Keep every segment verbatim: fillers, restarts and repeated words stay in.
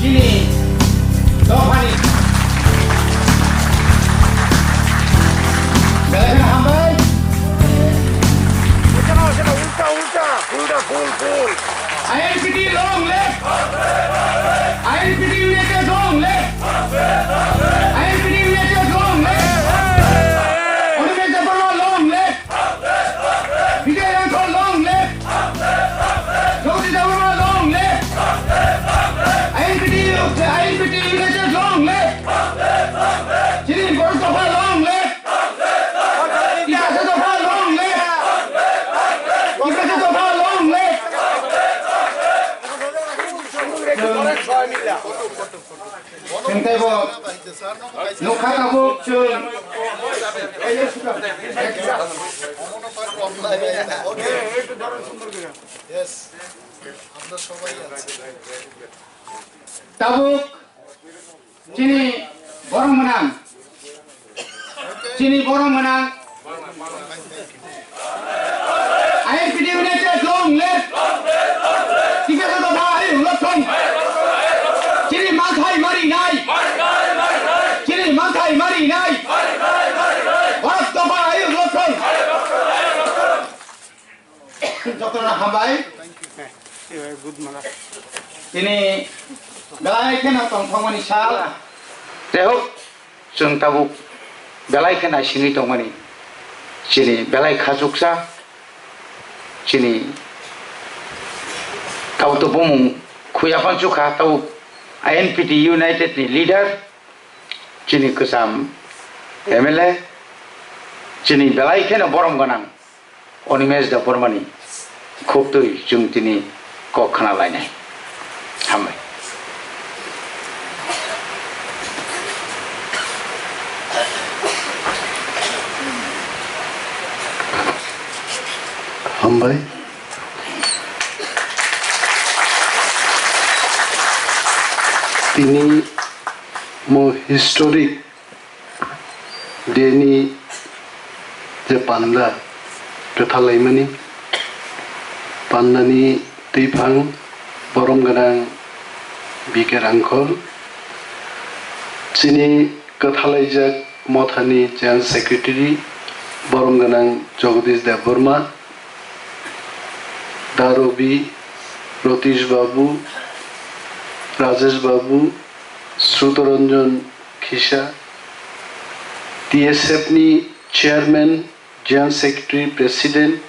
Chini dophani belai kheno hambai. Ulta, ulta, ulta, full, full. I N P T long live! I N P T United long live! I N P T United long live! Animesh Debbarma long live! Vijay Rangkhol long live! Jagadish Debbarma long live! I N P T, I N P T United long live! Chini Borok Dopha long live! Tiprasa Dopha long live! Tiprasa Dopha long live! Chwng teibo nukha tabuk chwng. Tabuk chini borom gwnang, chini borom gwnang. I N P T United long live! Tiprasa Dopha ayuk lok thung! Chini manthai mari nai! Chini manthai mari nai! Borok Dopha ayuk lok thung! Jotono hambai. Tini belai kheno tongthokmani sal. Jai hok, chwng tabuk belai khe naisingwi tongmani. Chini belai khachuksa, chini tabuk to bumung khuya phan chukha, tabuk I N P T United ni leader, chini kwcham M L A, chini belai kheno borom gwnang. Animesh Debbarmani khuk twi chwng tini kok khna lainai. Hambai. Hambai. Tini mo historic Dini je panda kwthalaimani, pandani twiphang borom gwnang B K Rangkhol, chini kwthalaijak mothani General Secretary borom gwnang Jagadish Debbarma, Da Robi, Ratish Babu, Rajesh Babu, Srutoranjan Khisa, T S F ni Chairman, General Secretary, President,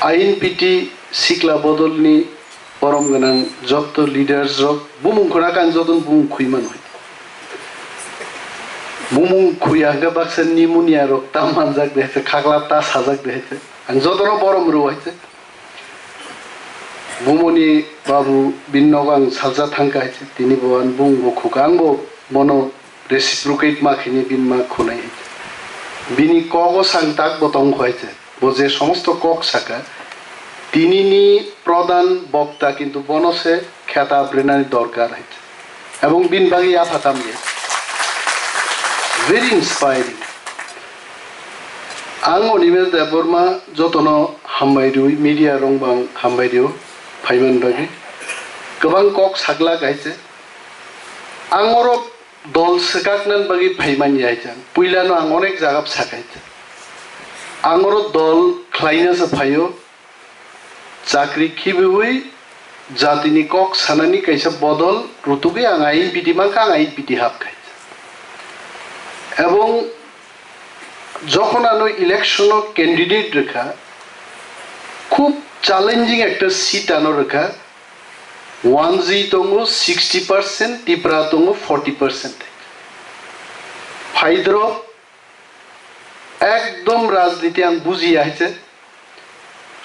I N P T Sikla Bodol ni borom gwnang jotto leaders rok, bumung khuna kan joto bumung khui mano. Bumung khuya hwnkhe baksa pneumonia rok ta manjak de hai se, khakla ta sajak de hai se. Ang jotono borom rw hai se. Bumoni babu bini nogo ang salsa thangkha hai se, tini bo ang bung bo khuka, ang bo bono reciprocate ma khini bini ma khunai hai se. Bini kogo sang tak bo tong hai se, bo je somosto kok saka, tini ni pradhan bokta kintu bono se kheta brinani dorkar hai se. Ebong bini bagwi yapha tamliya. Very inspiring. Ang Animesh Debbarma jotono hambai rwi, media rok bang hambai rwi, phaiman bagwi. Kwbang kok sakla kaisa. Ang oro dol swkakna bagwi phaiman ya hai chang. Puilano ang onek jaga sakai. Ang oro dol khlaina se phaio. Chakri khibiwi jatini kok sanani kaisa bodol rutugwi ang I N P T mankha, ang I N P T hapkha. Ebong jokhon ano election o candidate rwkha, khub challenging ekta seat ano rwkha, one G tongo sixty percent, Tipra tongo forty percent. Phaidrop ekdom rajniti ang bujiya hai se.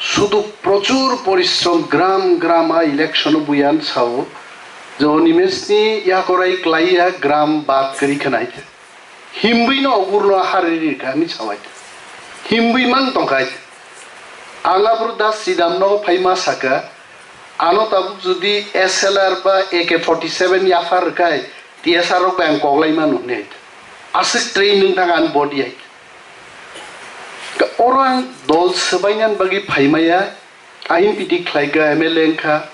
Sudu prochur porishrom gram gram a election o buyan sao je Animesh ni yakorai klaiya gram bad kwrwi khna hai se. Himbwi no ogur no hari ri kha ni sao hai se. Himbwi mang tong kha hai se. Ang aphuru da sidam no phai ma saka, ano tabuk jodi S L R ba A K forty seven yaphar rwkha hai, T S R rok bai ang koklai mano hinwi hai. Aswk train wng thang ani body hai. Oro ang dol swbainani bagwi phaimaya, I N P T khlaikha, M L A wngkha.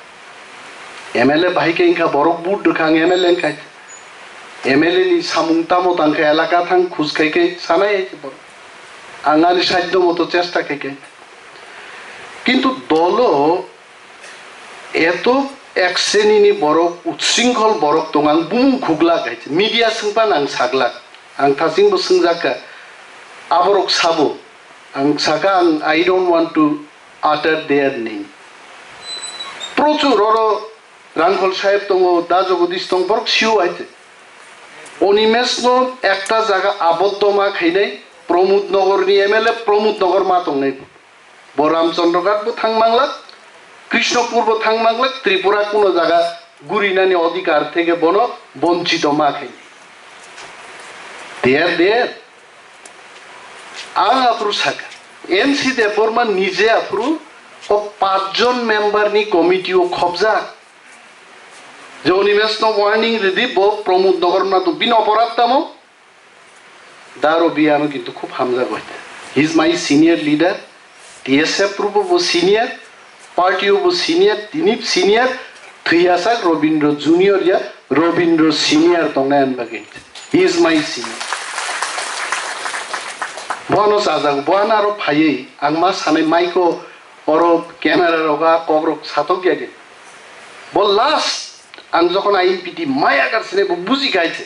M L A bahai khe wngkha borok vote rwkha ang M L A wngkha. M L A ni samung tamo tangkha elaka thang khus khai khai sanai hai khe borok. Ang ani sadhyo moto chesta khai khai. Kintu dolo eto ek sreni ni borok, utsringkhol borok tong, ang bumung khuglak hai khe. Media swngpan ang saglak. Ang thachingbo swngjakha. Aborok sabo. Ang saka ang, "I don't want to utter their name." Prochur oro Rangkhol saheb tongo, Da Jagadish tong, borok sio hai khe. Onimes no ekta jaga aboddo ma khainai, Pramod Nagar ni M L A Pramod Nagar ma tongnai. Bo Ramchandra Ghat bo thang manglak, Krishnapur bo thang manglak, Tripura kuno jaga gurinani odhikar theke bono bonchito ma khainai. They are there. Ang aphuru saka, N C Debbarma nije aphuru o pachjon member ni committee o khobjak. Je Onimes no warning ridi, bo Pramod Nagar ma to bini oporad tamo? Da Robi ano kintu khub hamjago hai. He is my senior leader. T S F group bo senior, party bo senior, tini senior, thwiyasak Robindra junior ya, Robindra senior tongnai ani bagwi. He is my senior. Bono chajago, bono aro phaiwi ang ma sanai maiko oro camera rogo kokrok satok ya de. Bo last ang jokhon I M P T maya garsine bo buji khai se.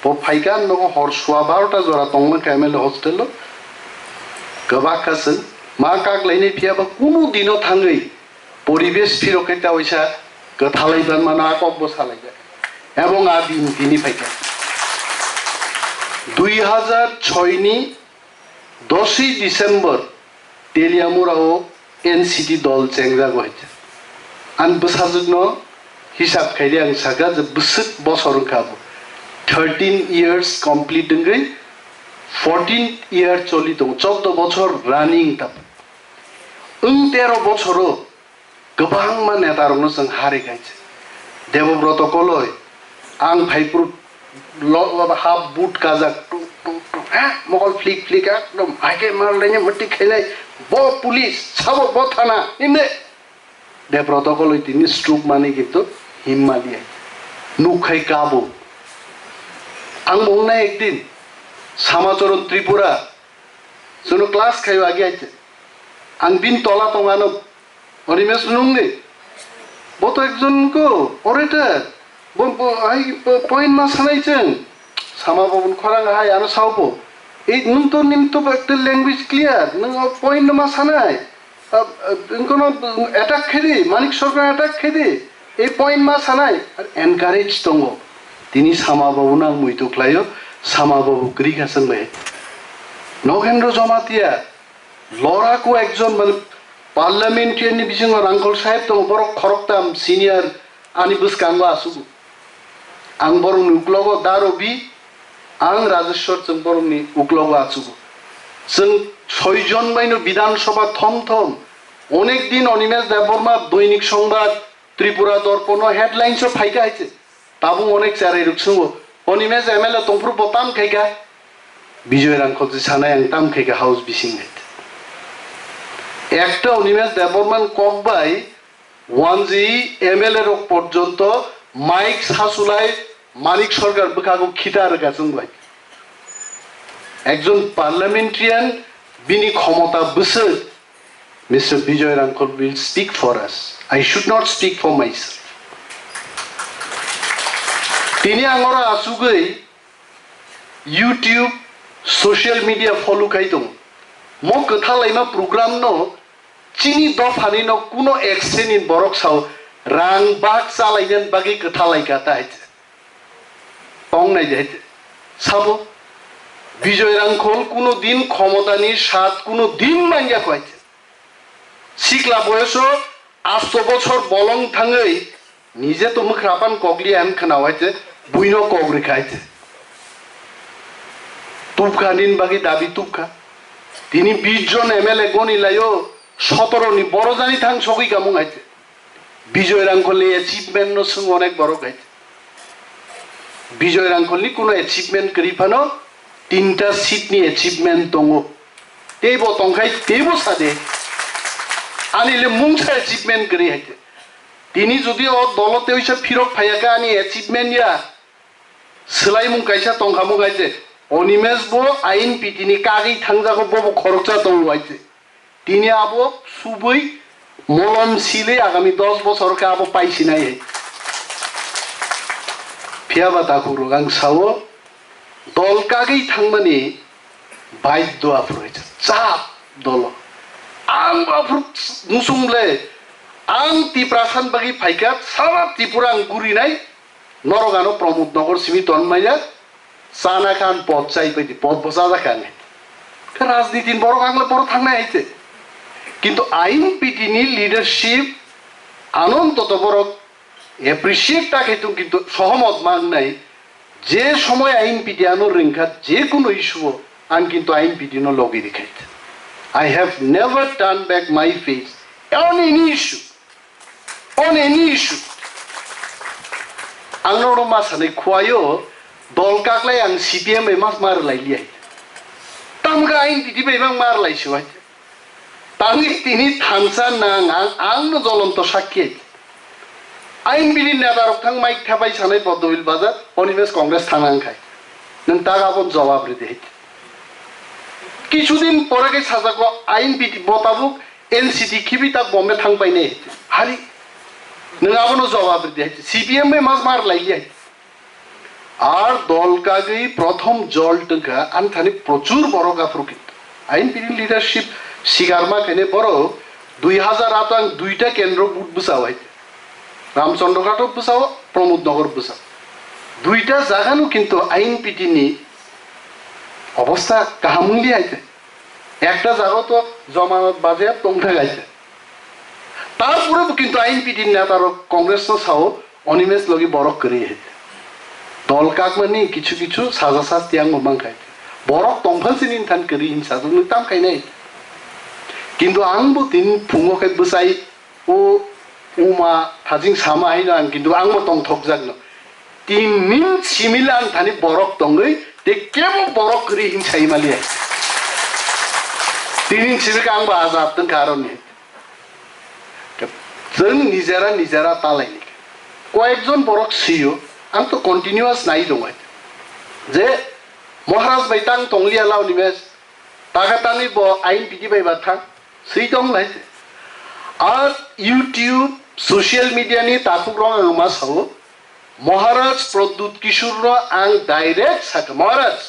Bo phaikha nogo hor sua barota jora tongma kha M L A hostel o. Kwbak kha chwng ma kak lainai phiya ba kunu dino thangwi poribesh phirok khe ta waisa kwthalai ban mano a kok bo salai kha. Ebong a din tini phaikha. Dui hajar choi ni doswi December Teliamura o N C T dol chengjago hai khe. Ani bwsajwkno hisab khaidi ang sakha je bwswk bosor wngkha abo. Thirteen years complete wngwi fourteen year choli tongo, chobdo bochor running tamo. Wng tero bochoro kwbangma netarokno chwng hari khainse. Debobroto Koloi, ang phaiphuru lo-, half boot kajak, tuk, tuk, tuk, ha, mokol flik, flik, ekdom, haikhe marlaini mwtwi khainai, bo police, sabo bo thana, himde. Debobroto Koloi tini stroke mani kintu himma liya. Nuk khai kabo. Ang bo wngnai ekdin, Samacharan Tripura, chwngno class khaio agi haite. Ang bini tola tongano, Onimes nungni. Bo to ekjon ko orator. Bo, bo, hai, bo, point ma sanai chwng. Sama Babun khorang hai ano sao bo. Ei, nung to, nim to ekta language clear. Nung o point no ma sanai. Ab, ab, nung kono attack khaidi, Manik Sarkar attack khaidi. Ei point ma sanai. Ar encourage tongo. Tini Sama Babu nang muitu khlaio. Sama Babu kwrwi kha chwng bai. Nogendra Jamatia. Lora ko ekjon, mane, parliamentarian ni bisingo Rangkhol saheb tongo, borok khoroktam senior ani bwskango asugo. Ang borokni uklogo Da Robi, ang Rajeshwar, chwng borokni uklogo asugo. Chwng soijon baino Bidhan Sabha thom thom, onek din Onimesh Debbarma, Doinik Songbad, Tripura Dorpono headlines o phaikha hai se. Tabuk onek charai rok sungo, Onimesh M L A tongphuru bo tam khaikha? Bijoy Rangkhol se sanai ang tam khaikha house bising hai. Ekta Onimesh Debbarman kok bai wanji M L A rok porjonto mike sasulai Manik Sarkar bwkhago khita rwkha chwng bai. Ekjon parliamentarian bini khomota bwswk Mister Bijoy Rangkhol will speak for us. I should not speak for myself. Tini ang oro achugwi YouTube, social media follow khai tongo. Mo kwthalaima program no chini dophani no kuno ek sreni borok sao rang bak chalainani bagwi kwthalaikha ta hai. Tongnai de hai. Sabo, Bijoy Rangkhol kuno din khomotani sat kuno din manya kho hai. Sikla boyoso asto bochor bolong thangwi nije to mwkhrapan kokliya han khna hai, buino kok rikha hai. Tubkha nini bagwi dabi tubkha. Tini bish jon M L A goni laio, sotoro ni boro jani thang sogwi kamung hai. Bijoy Rangkhol ni achievement no swng onek borok hai. Bijoy Rangkhol ni kuno achievement kwrwi phano tinta seat ni achievement tongo. Teibo tongkhai teibo sade. Ani le mungsa achievement kwrwi hai. Tini jodi o dolo teisa phirok phaiya khe ani achievement ya, swlaimung kaisa tongkha mo kaise, Animesh bo I N P T ni kagwi thangjago, bobo khoroksa tongo kaise. Tini abo subui molom silwi agami dos bosor khe abo paisinai hai. Phiya ba takhuk rok ang sao, dol kagwi thangmani baidhyo aphuru hai cha dolo. Ang bo aphuru musung le, ang Tiprasa ni bagwi phaikha, sara Tripura ang gurinai, norok ano Pramod Nagar simi tonmaya, chana khan pot chai paidi, pot bo chajak kha ang. Khe rajniti ni borok ang le boro thangnai hai te. Kintu I N P T ni leadership ano ontoto borok appreciate ta khe tung, kintu sohomot mangnai. Je somoy I N P T ano rwngkha, je kuno issue o ang kintu I N P T no logi rikha. I have never turned back my face on any issue, on any issue. Ang no ma sanai khuayo, dol kaklai ang C P M bai mas mar lai liya. Tamga I N P T bai bang mar lai siwai. Tangwi tini thansa nang ang, ang no jolonto sakki. I N P T ni neta rok thang mic thepai sanai Poddobil Bazar, Animesh Congress thang ang khai. Nwng tak abon jawab ridi hai. Kichu din pore khe sajako I N P T bo tabuk N C T khibi tak Bombay thang painai hai. Hari. Nwng abono jawab ridi hai. C P M bai mas mar lai hai. Ar dol kagwi prothom jol tongkha, ani thani prochur borok aphuru kintu. I N P T leadership sigarma khaine borok dui hazar ato ang duita kendro but bwsao hai. Ramchandra Ghat o bwsao, Pramod Nagar bwsao. Duita jagano kintu I N P T ni obostha kaham wngli hai. Ekta jaga to jomanat bajayap tongthak hai. Tarpore bo kintu I N P T ni neta rok Congress no sao, Animesh logi borok kwrwi hai. Dol kakmani kichu kichu saja sasti ang bo mankha. Borok tongphal sini than kwrwi hinsa jwk nwng tam khainai. Kintu ang bo tin phungo khe bwsai o uma thajing sama haino ang kintu ang bo tongthokjak no. Tin nin simila ang thani borok tongwi te kebo borok kwrwi hinsai mali hai. Tinin simika ang bo ajat tongkha aroni. Chwng nijera nijera talaini. Koyekjon borok sio, ang to continuous nai tongo. Je Maharaj bai tang tongliya lao ni mes, taka tangwi bo I N P T bai ba thang, swi tong lai. Ar YouTube, social media ni takhuk rok ang ma sao, Maharaj Pradyut Kishore no ang direct sakha, Maharaj,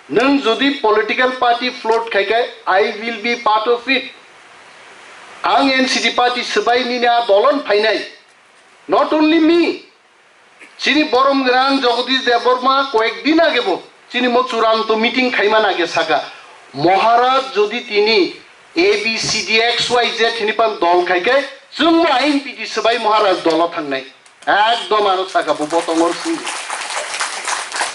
nwng jodi political party float khai khai, I will be part of it. Ang N C T party swbai nini a dolon phainai. Not only me, chini borom gwnang Jagadish Debbarma koyek din age bo chini mo churanto meeting khaimani age saka, Maharaj jodi tini A B C D X Y Z hini pan dol khai khai, chwngno I N P T swbai Maharaj dolo thangnai. Ekdom ano saka bo botongor swi.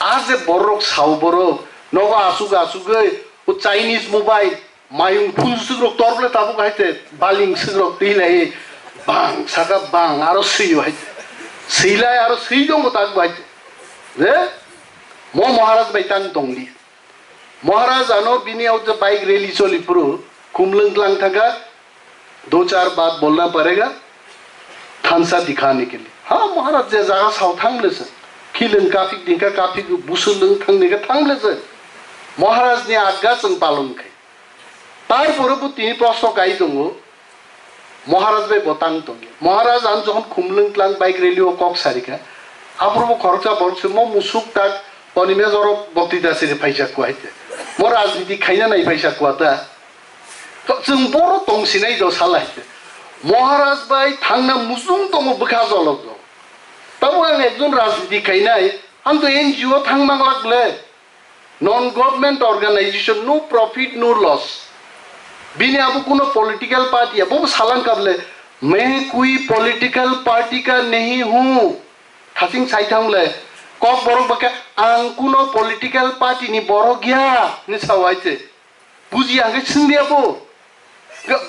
A je borok sao borok, nogo asuk asugwi, o Chinese mobile, mayung phul swkrok torbole tabuk hai te, baling swkrok twi lai, bang saka bang, aro swi hai te. Swi lai, aro swi tongo tak bai te. Je, mo Maharaj bai tang tongli. Maharaj ano bini auto bike rally choli phuru, khumlwng tlang thangkha, do char baat bolna parega, thansa dikhane ke liye. Ha, Maharaj je jaga sao thang le se. Khilwng kaphik dingkha, kaphik busulwng thang dingkha, thang le se. Maharaj ni agga chwng palon khai. Tarpore bo tini proshno kai tongo, Maharaj bai bo tang tongya. Maharaj ang jokhon khumlwng tlang bike rally o kok sarikha, aphuru bo khoroksa borok se mo musuk tak Animesh oro boktita siri phaisa kua hai te. Mo rajniti khaina nai phaisa kua ta. To chwng boro tong sinai do sala hai te. Maharaj bai thangna musung tongo bwkha jolok do. Tamo ang ekjon rajniti khainai, ang to N G O thang manglak le. Non government organization, no profit, no loss. Bini abo kuno political party, abo bo salang kable, "मैं कोई political party का नहीं हूँ." Thasing sai thang le, kok borok baka, "Ang kuno political party ni borok ya," ni sao hai se. Buji ang khe sing dia bo.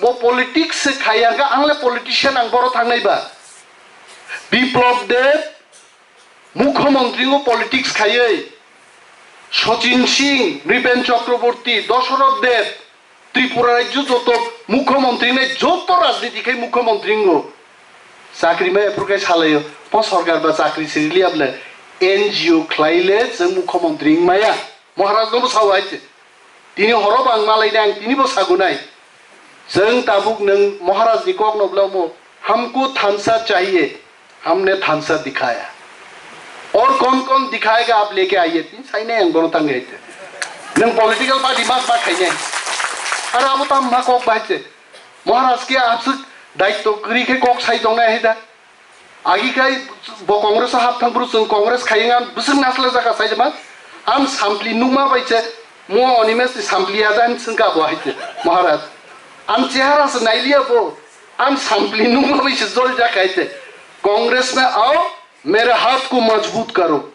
Bo politics se khai ang khe, ang le politician, ang boro thangnai ba. Biplab Deb, Mukhyamantri ngo politics khaiwi, Sachin Singh, Nripen Chakraborty, Dasarath Deb, Tripura rajyo joto mukhyamantri nai joto rajniti khai mukhyamantri ngo. Chakri maya phuru khe salaio, bo sorkar ba chakri siri liya bole N G O khlai le chwng mukhyamantri wng maya. Maharaj no bo sao hai se. Tini horo bo ang malai nai, ang tini bo sagunai. Chwng tabuk nwng Maharaj ni kok no bwlamo, "Hamko thansa chahiye, hamne thansa dikhaya. Aur kaun kaun dikhayega, aap leke aiye." Tini sainai ang bono tang hai se. Nwng political party mak mak khainai. Aro abo tam ma kok bahai se. Maharaj ke aswk daitto kwrwi khe kok sai tongnai hai da. Agi khai bo Congress o hap thang bru chwng Congress khai wng an bwswk nasla jaka sai ma. Ang sampli nukma bai se mo Animesh ni sampli ya da hin swngkha bo hai se Maharaj. Ang chehara se nailiya bo. Ang sampli nukma bai se jol jaka hai se. Congress mein aao, mere haath ko majboot karo.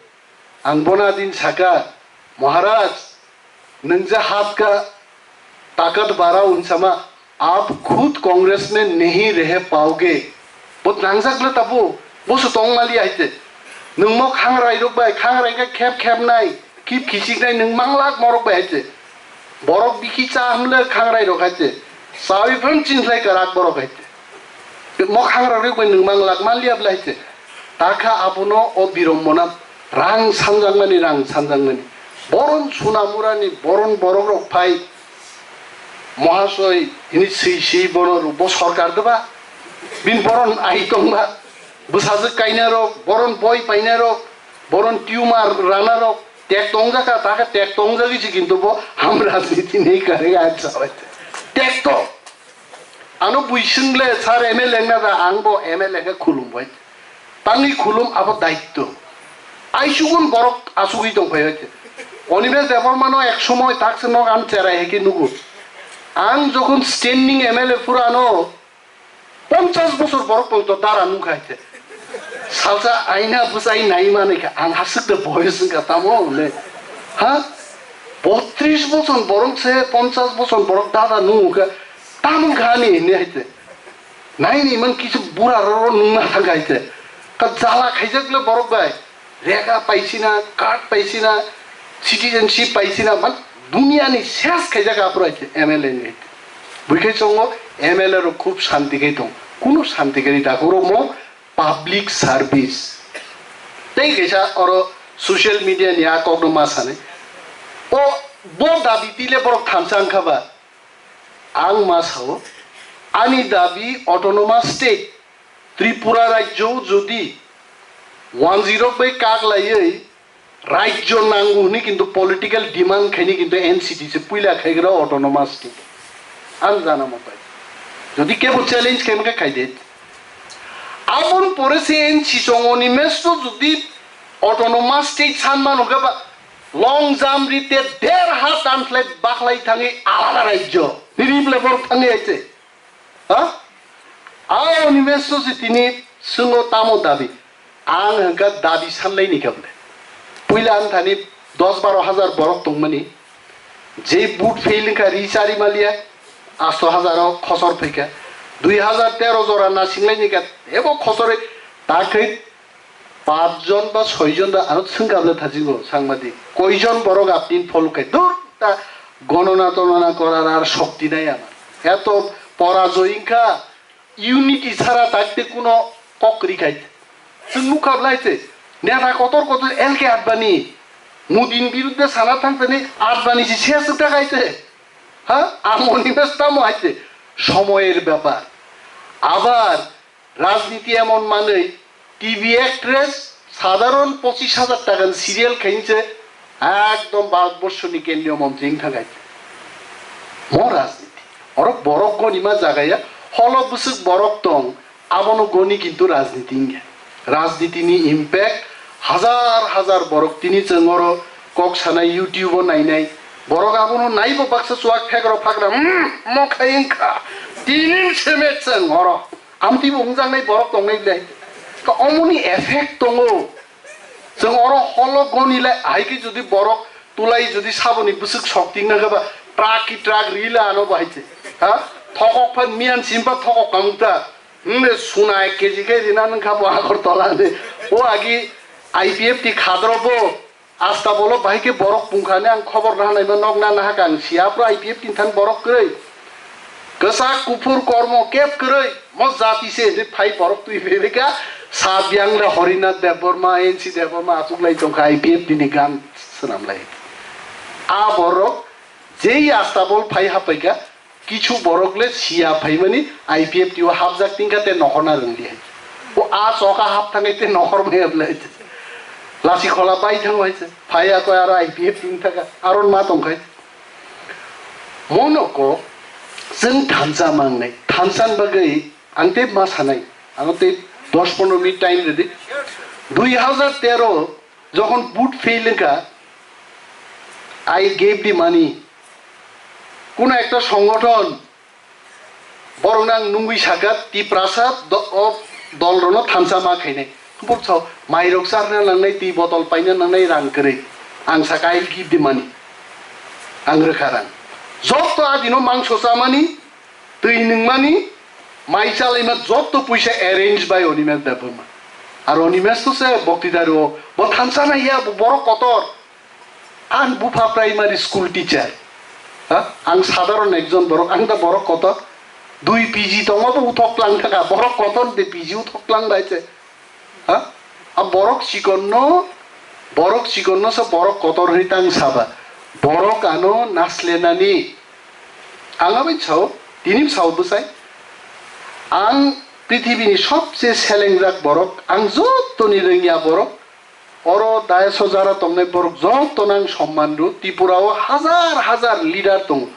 Ang bono din saka, Maharaj, nwng je haath ka takat barao hin sama, aap khud Congress mein nahi reh paoge. Bo nangjak le tabo, bo se tong mali hai se. Nwng mo khangrai rok bai, khangrai khe khep khep nai, khip khichik nai, nwng manglak morok bai hai se. Borok bikhi cha hwnle khangrai rok hai se. Chawi phano chinslai kwrak borok hai se. Mo khangrai rok bai nwng manglak manliya bwlai hai se. Takha abono o birombona rang sanjakmani, rang sanjakmani. Boron Sunamurani, boron borok rok phai. Mohasoi hini swi swi bono rw bo sorkar deba. Bin boron ai tongba. Bwsajwk kaina rok, boron boi paina rok, boron tumor rana rok, tek tongjak kha, takha tek tongjagwi se kintu bo ham rajniti nei kare ga sabai. Tek to. Ano bui swngle sir M L A wngna da, ang bo M L A khe khulum bai. Tangwi khulum abo daitto. Aisugun borok asugwi tong phai bai. Animesh Debbarma no ek somoy tak se nok an cherai hai khe nugo. Ang jokhon standing M L A phuru ano ponchash bochor borok pokto dara nukha hai khe. Salsa aina bwsai nai manwi kha, ang aswk de boyos wngkha tamo hwnwi. Ha? Botris bochor borok se ponchash bochor borok dada nukha, tamo wngkha ani hwnwi hai khe. Naini man kisu bura roro nungna thang hai khe. Ka jala khaijak le borok bai. Rega paisina, card paisina, citizenship paisina, man duniani ses khaijak aphuru hai khe M L A ni. Bui khe chongo M L A rok khub shanti khe tong. Kunu shanti khe ri da khoro mo public service. Tei kaisa oro social media ni a kokno ma sanai. O bo dabi tile borok thansa wngkha ba. Ang ma sao, ani dabi autonomous state, Tripura rajyo jodi wanjirok bai kak laiwi rajyo nango hwnwi kintu political demand khaini kintu N C T se puila khaigra autonomous state. Ang jana motai. Jodi kebo challenge khaima khe khaide. Aboni pore se N C songoni mesto jodi autonomous state sanmano khe ba long jump rite der ha tanphlai bakhlai thangwi alada rajyo. Nini ble borok thangwi aise. Ha? Aoni mesto se tini swngo tamo dabi. Ang hwnkha dabi sanlaini khe bole. Puila ang thani dos baro hazar borok tongmani. Je vote fail wngkha ri chari maliya, asto hazaro khosor phaikha. Dui hazar tero jora nasinglainikha, ebo khosore takhai pach jon ba soi jon da aro swngkha bole thajigo sangmadi. Koijon borok apni follow khai? Dur, ta gonona tonona korar ar shokti nai ama. Eto porajoy wngkha, unity sara takte kuno kok kwrwi khai. Chwng nukha bwlai se, neta kotor kotor L K Advani, Modi ni birudde sana thangtani Advani si ses wngkha khai se. Ha? Amoni bes tamo hai se. Somoyer bepar. Abar rajniti emon manwi T V actress sadharon pochis hajar taka ni serial khainse ekdom Bharatborsho ni kendriyo montri wngkha khai. Mo rajniti. Oro borok gonima jagaya holo bwswk borok tong, abono goni kintu rajniti wngya. Rajniti ni impact hajar hajar borok tini chwng oro kok sanai YouTube o nainai. Borok abono naibo baksa chuak phekro phakra, "Hmm, mo khai wngkha. Tini se me chwng oro." Amtwi bo wngjaknai borok tongnai le. Ka omoni effect tongo. Chwng oro holo goni le ahai khe jodi borok tulai jodi saboni bwswk sok tingna khe ba truck ki truck rila ano bahai se. Ha? Thokok phan miyan simpa thokok kamukta. Hwnle suna ek K G khe rina nwng kha bo Agartala ni. O agi I P F T khadro bo. Asta bolo bahai khe borok pungkhani ang khobor nahanai ma nok na nahaka ang sia, pro I P F T than borok kwrwi. Kwchak kuphur kormo kep kwrwi. Mo jati se hwnwi phai borok twi phai ka sa biyang le Horinath Debbarma, N C Debbarma achuk lai tong kha I P F T ni gan swnam lai. A borok jei astabol phai hapai ka kichu borok le siya phaimani I P F T o hapjak tingkha te nokhorna rwngdi hai. O a choka hap thangai te nokhor maya bwlai. Lasi khola bai thango hai se. Phai a koi aro I P F T wng thaka. Aron ma tong khai. Mono ko chwng thansa mangnai. Thansa ni bagwi ang tei ma sanai. Ano tei dos pondro minute time rwdi. Dui hazar tero jokhon vote fail wngkha, I gave the money. Kuno ekta songothon borokno ang nungwi sakha, Tiprasa do-, o dolrokno thansa ma khainai. Buk sao, mairok charna nangnai, twi botol paina nangnai, rang kwrwi. Ang sakha, I will give the money. Ang rwkha rang. Jotto adino mangso chamani, twi nungmani, mai chalaima jotto puisa arrange by Animesh Debbarma. Ar Animesh to se bokti daru o, bo thansa naiya, bo borok kotor. Ang bupha primary school teacher. Ha? Ang sadharon ekjon borok, ang da borok kotor. Dui P G tongo bo uthok lang thaka, borok kotor de P G uthok lang bai se. Ha? A borok chikonno, borok chikonno se borok kotor hwnwi tang saba. Borok ano naslenani. Ang abai sao, tini sao bwsai. Ang prithibini sobse selengjak borok, ang jottoni rwngya borok, oro dayas o jara tongnai borok jotono ang somman rw. Tripura o hazar hazar leader tongo.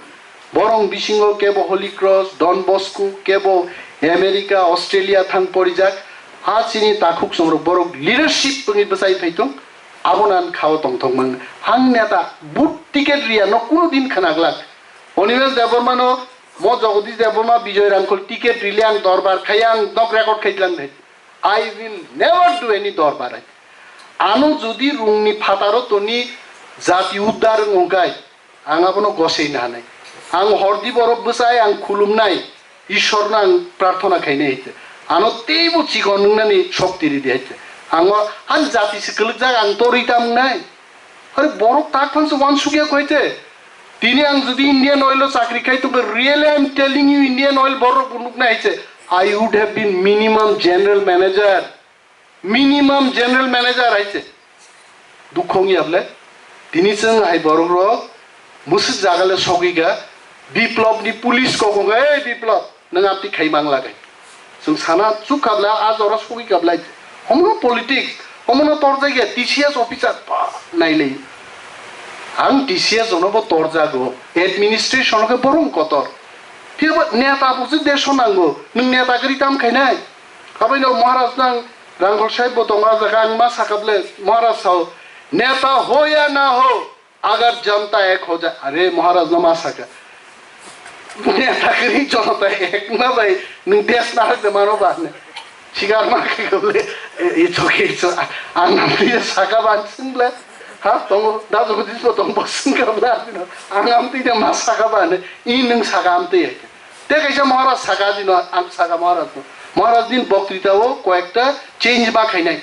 Borok bisingo kebo Holy Cross, Don Bosco, kebo America, Australia thang porijak. A chini takhuk songrok borok leadership wngwi bwsai phai tong. Abono ang khao tongthok mang. Ang neta but ticket riya no kuno din khwnaglak. Animesh Debbarma no, mo Jagadish Debbarma, Bijoy Rangkhol ticket rile ang dorbar khai ang nok record khai lang de. I will never do any dorbar. Ano jodi rungni phataro toni jati uddar wngkai, ang abono gosei nanai. Ang hordi borok bwsai ang khulumnai, Ishwarno ang prarthana khainai hai te. Ano teibo chikon wngnani shokti ridi hai te. Ang o, ang jati se kwlwkjak ang torwi tam wngnai. Are borok tak phansa wansukya koi te. Tini ang jodi Indian Oil o chakri khai tongkha, really I am telling you, Indian Oil borok bo nuknai hai se. I would have been minimum general manager. Minimum general manager hai se. Dukho wngya bole. Tini chwng hai borok rok mwswk jaga le sogwi kha. Biplop ni police kok wngkha, "Ei Biplop, nwng amtwi khai mang lagai." Chwng sana chuk kha bla, a jora sogwi kha bla. Homono politics, homono torjak ya, T C S officer, ba, nailai. Ang T C S jono bo torjago, administration khe borong kotor. Phiya ba neta bo se desh o nango, nwng neta gari tam khainai. Abai no Maharaj nang Rangkhol sahib bo tongo, a jaga ang ma sakha bole, Maharaj sao, "Neta ho ya na ho, agar janta ek ho ja," are Maharaj no ma sakha. Neta gari jonota ek na bai, nwng desh na de mano ba ne. Sikar ma khe bole, e, e, chokhe, e, cho-, a-, ang amtwi sakha ban sing bole. Ha, tongo, da Jagadish bo tong bo sing kha bole, ang amtwi de ma sakha ban, i nwng sakha amtwi. Te kaisa Maharaj saka dino, ang saka Maharaj no. Maharaj din boktritao koyekta change ma khainai.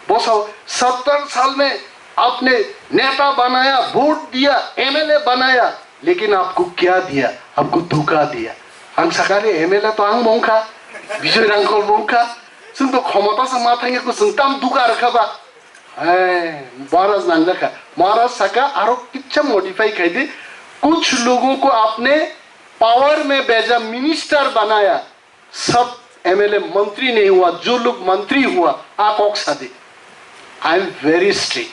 Bo sao, "सत्तर साल में आपने नेता बनाया, वोट दिया, M L A बनाया, लेकिन आपको क्या दिया? आपको धोखा दिया।" Ang saka re M L A to ang mongkha, Bijoy Rangkhol mongkha. Chwng to khomota se ma thangya ko chwng tam duka rwkha ba. Hai, Maharaj nangjakha. Maharaj saka aro kitsa modify khai di. कुछ लोगों को आपने पावर में भेजा, मिनिस्टर बनाया, सब M L A मंत्री नहीं हुआ, जो लोग मंत्री हुआ, a kok sadi. I am very strict.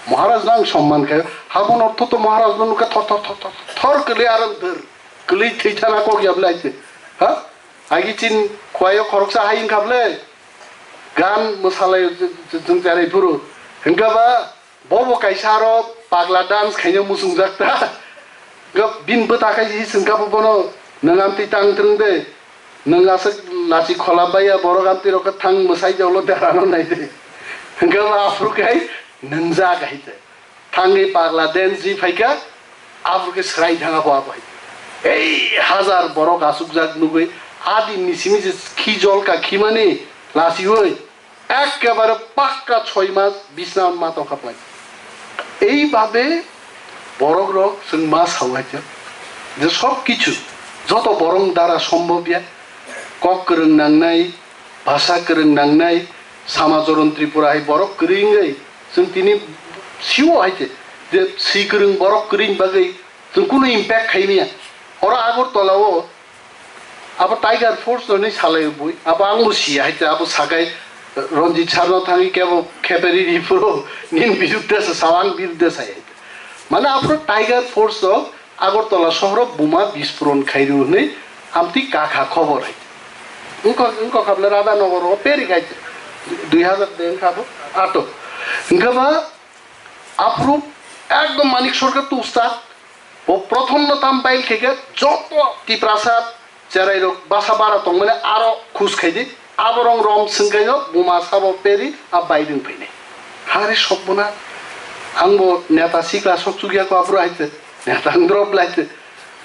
Maharaj no ang somman khai. Habon ortho to Maharaj no nukha thor thor thor thor thor kwlwi aram dhar. Kwlwi thwi thana kok ya bwlai se. Ha? Agi chin khwai o khoroksa hai wngkha bwlai. Gan mwsalai jwng jarai phuru. Hwnkha ba Bo bo kaisa aro pagla dance khaina muchungjak ta. Ga bin bwta khai si swngkha bo bono, "Nwng amtwi tang twrwng de? Nwng aswk lachi khola baiya borok amtwi rok khe thang mwsai jolo derano nai de." Hwnkhe bo aphuru khai nwngjak hai te. Thangwi pagla dance ri phaikha, aphuru khe swrai thangkha bo abo hai. Ei hazar borok achukjak nugwi, a din ni simi je khi jol ka khimani lachiwi. Ekkebare pakka choi mas bisna ma tongkha plai. Eibabe borok rok chwng ma sao hai khe je sob kichu joto borok dara sombhob ya. kok kwrwng nangnai, bhasha kwrwng nangnai, Samacharan Tripura hai borok kwrwi wngwi chwng tini sio hai se, je swi kwrwng borok kwrwini bagwi chwng kunu impact khai manya. Oro Agartala o abo Tiger Force no hinwi salai bui, abo ang bo sia hai se, abo sakai Ranjit sir no thangwi kebo kheperi ri phuru nini birudde se sao, ang birudde sai hai se. Mane aphuru Tiger Force rok Agartala sohoro buma bispuron khairu hwnwi amtwi kakha khobor hai. Wngkha, wngkha kha bwle Radhanagar o peri khai dui hazar de wngkha bo ato. Wngkha ba aphuru ekdom Manik Sarkar to ustad, bo prothom no tam bail khe khe joto Tiprasa cherai rok basa bara tongmani aro khus khai di. Aborong rom swngkaino buma sabo peri a bai rwng phainai. Hari sokbona ang bo neta sikla sok chukya ko aphuru hai se. Neta ang drop lai se.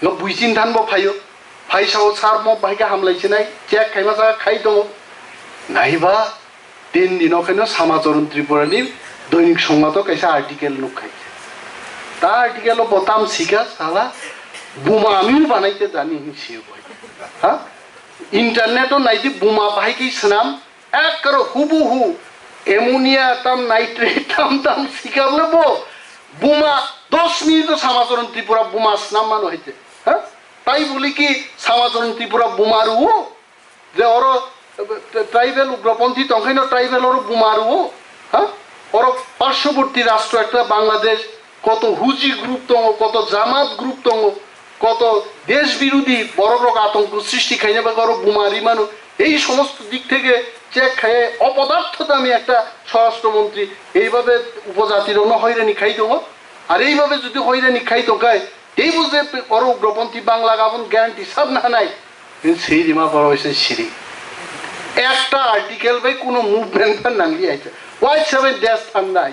Nga buisin than bo phaio. Phai sao sar mo bahai khe hamlai sinai. Check khaima sa khai tongo. Naiba tin dino khaino Samacharan Tripura ni Doinik Songbato kaisa article nuk khai. Ta article o bo tam sika sala buma ami banai te jani hin siyo boi. Ha? Internet o naidi buma bahai khe swnam. Ekkore hubuhu ammonia tam nitrate tam tam sikable bo buma dos minute o Samacharan Tripura buma snam mano hai se. Ha? Tai boli ki Samacharan Tripura buma ruo? Je oro, eh, tribal ugroponthi tongkhaino tribal oro buma ruo? Ha? Oro parshoboti rashtra ekta Bangladesh, koto Huji group tongo, koto Jamaat group tongo, koto desh birodhi borok rok atonko srishti khaina bagwi oro buma ri mano. Ei somosto dik theke check khai opodartho dami ekta swarashtra montri eibabe upojati rokno hoirani khai tongo. Ar eibabe jodi hoirani khai tongkhai, teibo je oro ugroponthi Bangla gabon guarantee sab na hanai. Hin sei rima borok se siri. Ekta article bai kuno movement phan nangli aita. Why seven days thangnai?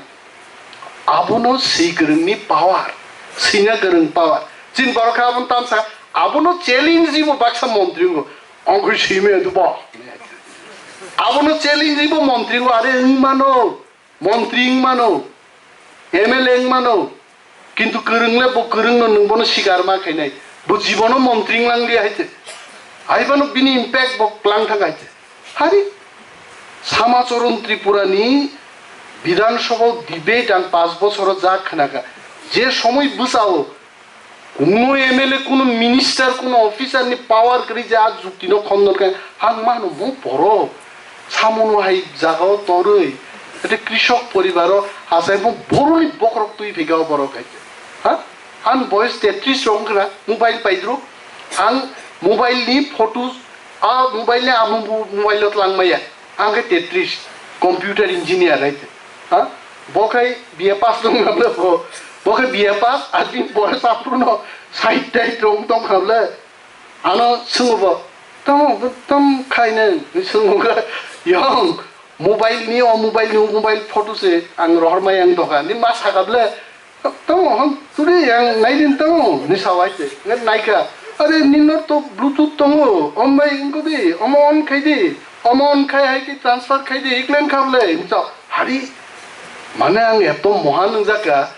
Abono swi kwrwngni power, swina kwrwng power. Chini borok khe abono tamsa, abono challenge bo baksa montri wngkha. Ongkhe swimaya dubo. Abono challenge bo montri wngkha, are wng mano, montri wng mano, M L A wng mano. Kintu kwrwng le bo kwrwng no nwng bono sikar ma khainai. Bo jibono montri wng lang liya hai se. Hai bono bini impact bo klang thang hai se. Hari Samacharan Tripura ni Bidhan Sabha o debate ang panch bochor o jak khna kha. Je somoi bwsa o kuno M L A, kuno minister, kuno officer ni power kwrwi je a jukti no khondon khe ang mano mo borok samono hai jaga o torwi ete krishok poribar o achai mo boroni bokhorok twi phika o borok hai. Ha? Ang boyes tetris rok wngkha na, mobile paidruk. Ang mobile ni photos, a mobile ni a mo-, mobile o tlang maya. Ang khe tetris, computer engineer hai te. Ha? Bo khai B A pass tong na bo. Bo khai B A pass, a bini boyes aphuru no side tai tong tong kha le. Ano swngo bo, "Tamo, tam khaine?" Swngo kha, "Yong, mobile ni, o mobile ni, o mobile photo se ang rohor mai ang doka." Ni ma sakha ble, "Tamo, hon, turi ang nai din tamo," ni sawai se. Ngai naikha, "Are, ninor to Bluetooth tongo, om bai wngkha di, omo on khai di, omo on khai hai ki transfer khai di, iklen kha ble," ni sa. Hari, mane ang eto moha nungjakha,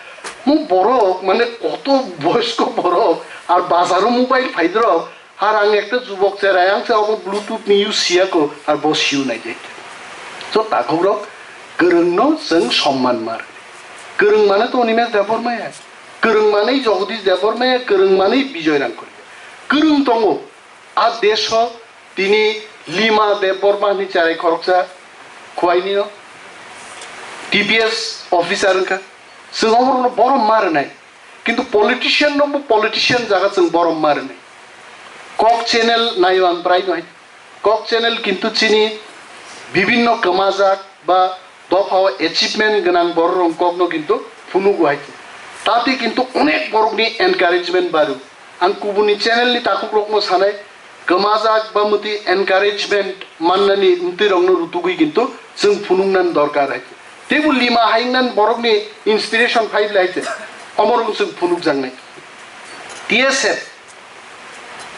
mo borok, mane koto boyosko borok, ar bazaro mobile phaidrok, ar ang ekta jubok cherai, ang se obo Bluetooth ni use siya ko, ar bo siu nai de. So, takhuk rok, kwrwng no chwng somman mar. Kwrwng mane to Animesh Debbarma ya, kwrwng mane Jagadish Debbarma ya, kwrwng mane Bijoy Rangkoli. Kwrwng tongo, a desh o tini Lima Debbarma ni cherai khoroksa khuaini no T P S officer wngkha. Chwng oborokno borom ma rwnai. Kintu politician rokbo politician jaga chwng borom ma rwnai. Kok channel naio ang prai no hai. Kok channel kintu chini bibinno kwmajak ba dophao achievement gwnang borok rok kokno kintu phunugo hai. Tati kintu onek borokni encouragement baru. Ang kubuni channel ni takhuk rokno sanai, kwmajak ba mwtwi encouragement mannani mwtwi rokno rutugwi kintu chwng phunuknani dorkar hai. Teibo lima hai wngnan borokni inspiration phai bwlai hai se. Omo rok chwng phunukjaknai. T S F,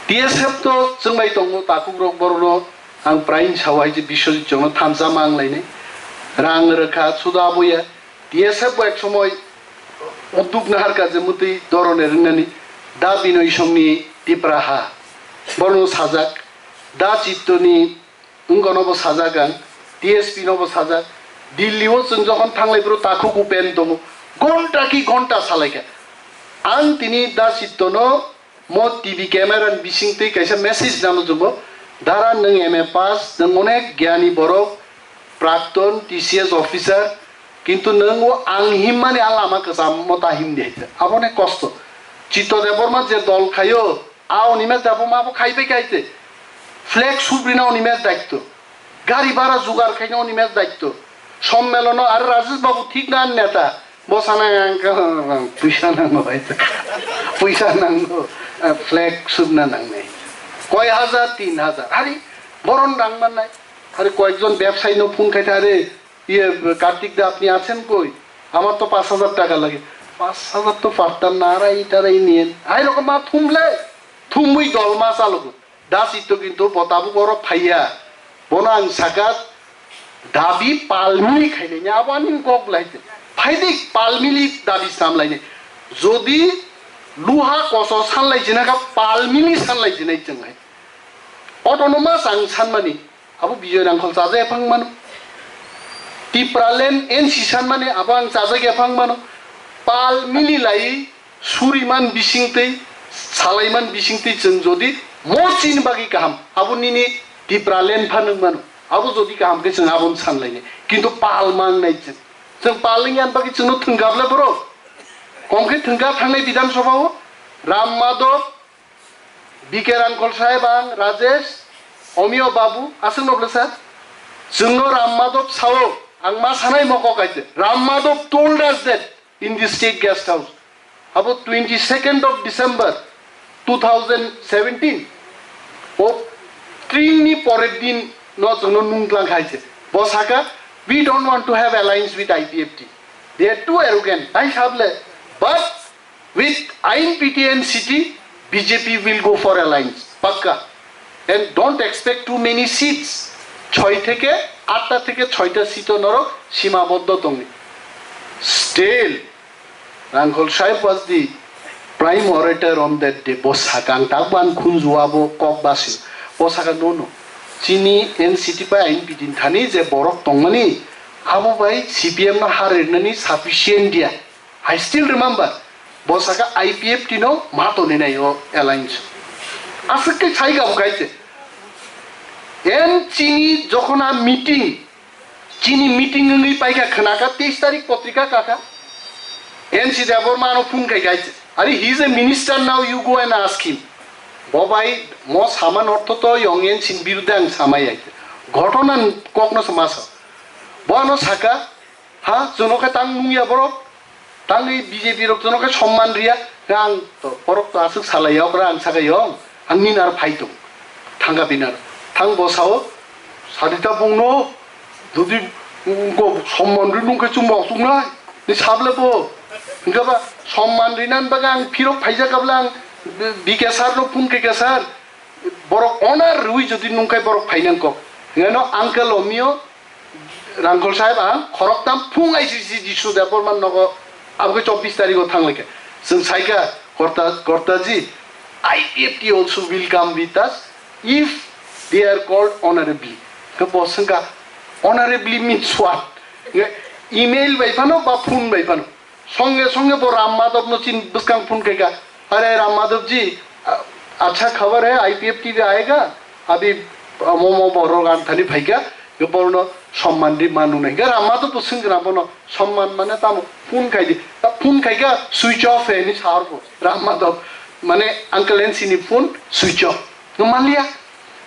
T S F to chwng bai tongo, takhuk rok borokno ang prain sao hai je Biswajit chongno thansa ma wnglainai. Rang rwkha, suda aboya. T S F bo ek somoi udduk naharkha je mwtwi dorone rwngnani da Binoy Songni Tipra ha. Borokno sajak. Da Chittoni wngkha nobo sajak ang, T S P nobo sajak. Delhi o chwng jokhon thanglai bro takhuk upen tongo, gonta ki gonta salaikha. Ang tini Da Chittono mo T V camera ni bisingtwi kaisa message nano jwngo, "Dara, nwng M A pass, nwng onek gyani borok, prakton T C S officer, kintu nwng o ang himmani a lama kwcham mo ta himdi," hai khe. Abo onek kosto. Chitto Debbarma je dol khaio, a oni mech dabo ma bo khai bai khai te. Flag subrina oni mech daitto. Gari bhara jugar khaina oni mech daitto. Sommelono ar Rajesh Babu thik na neta. Bo sana ang ka puisa nango hai te. Puisa nango, ah, flag subna nangnai. Koi hajar, tin hajar. Hari boron rang mannai. Hari koyekjon bebsai no phone khai te, "Are, iye, Kartik da, apni achen koi? Amar to panch hajar taka lage." Panch hajar to partam na, arai tarai niyen. Hai rokom ma thumle. Thumui dol ma chalogo. Da Chitto kintu bo tabuk oro phaiya. Bono ang saka, dabi palmili khainai, abo ani kok lai te. Phaidik palmili dabi samlainai. Jodi luha koso sanlai jina kha, palmili sanlai jinai chwng hai. Autonomous ang sanmani, abo Bijoy Rangkhol chaja ephang mano. Tipraland N C sanmani, abo ang chaja ephang mano. Palmili lai suriman bisingtwi, salaiman bisingtwi chwng jodi mo chini bagwi kaham, abo nini Tipraland pha nwng mano, abo jodi kaham khe chwng abono sanlainai. Kintu pal mangnai chwng. Chwng pal wngya bagwi chwngno thwngkha ble borok. Kom khe thwngkha thangnai Bidhan Sabha o Ram Madhav, B K Rangkhol saheb, ang Rajesh, Omiyo Babu, aswk no ble sa. Chwngno Ram Madhav sao, ang ma sanai mokok kaite. Ram Madhav told us that in the state guest house. Abo twenty-second of December two thousand seventeen. O trini porer din no chwngno nungtlang khai se. Bo saka, "We don't want to have alliance with I P F T. They are too arrogant." Hai sable. But with I N P T N C T, B J P will go for alliance. Pakka. And don't expect too many seats. Choi theke, atta theke choita seat o norok simaboddo tongni. Still, Rangkhol Sahib was the prime orator on that day. Bo saka ang takbo ang khunju abo kok basi. Bo saka no no. Chini N C T bai I N P T ni thani je borok tongmani, abo bai C P M no har rinani sufficient dia. I still remember, bo saka I P F T no ma toni nai o alliance. Aswk khe sai ga bo kaise. En chini jokhon a meeting, chini meeting wngwi paikha khwnakha teis tarik potrika kakha. N C Debbarma no phone khai kaise. Are, he is a minister now, you go and ask him. Bo bai mo saman ortho to yong N C ni birudhe ang samai ai. Ghotona kokno se ma sa. Bo ano saka, Ha, chwngno khe tang nungya borok, tangwi B J P rok chwngno khe somman riya. Khe ang to, borok to aswk salai ya, okra ang sakai yong, ang nini aro phai tong, thangka bini aro. Thang bo sao, Sarita bungno, jodi, mm, ko somman ri nung khe chwng bo aswk nai, ni sable bo. Hingke ba somman rinan bagwi ang phirok phaijak abla ang B K sir no phone khe khe sir, borok honor rwi jodi nung khe borok phainang kok. Hingke no uncle omio, Rangkhol saheb, ang khoroktham phung I C C Jisnu Debbarma nogo, abo khe chobbish tarikh o thang lai khe. Chwng sai kha, "Korta, Kortaji, I P F T also will come with us if they are called honorably." Khe bo swng kha, "Honorably means what?" Khe email bai phano ba phone bai phano. Songe songe bo Ram Madhav no chin bwskang phone khe kha. "Are Ram Madhav ji, a-, acha khabar hai, I P F T bhi aayega, abhi, uh, mo, mo borok ang thani phaikha, ge borno somman di manu nai." Ge Ram Madhav bo swngkha bono, "Somman mane tamo?" Phone khai di. Ta phone khai kha, "Switch off hai," hinwi sa bo Ram Madhav. Mane Uncle N C ni phone switch off. No manliya.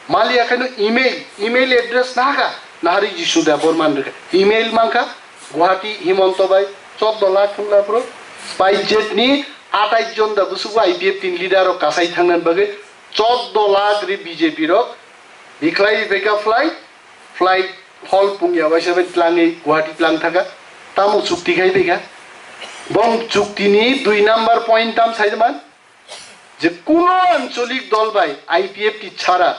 Maliya khe no email, email address nahaka, nahari Jisnu Debbarma ni rwkha. Email mankha, Guwahati Himanta bai, choddo lakh hwnla phuru, SpiceJet ni atais jon da bwswk I P F T ni leader rok kasai thangna bagwi, choddo lakh ri B J P rok, bikhlai beka flight, flight hall pungya waisa bai tlangwi Guwahati tlang thaka, tamo chukti khai beka. Bong chukti ni dui number point tam sai man, je kuno ancholik dol bai I P F T chara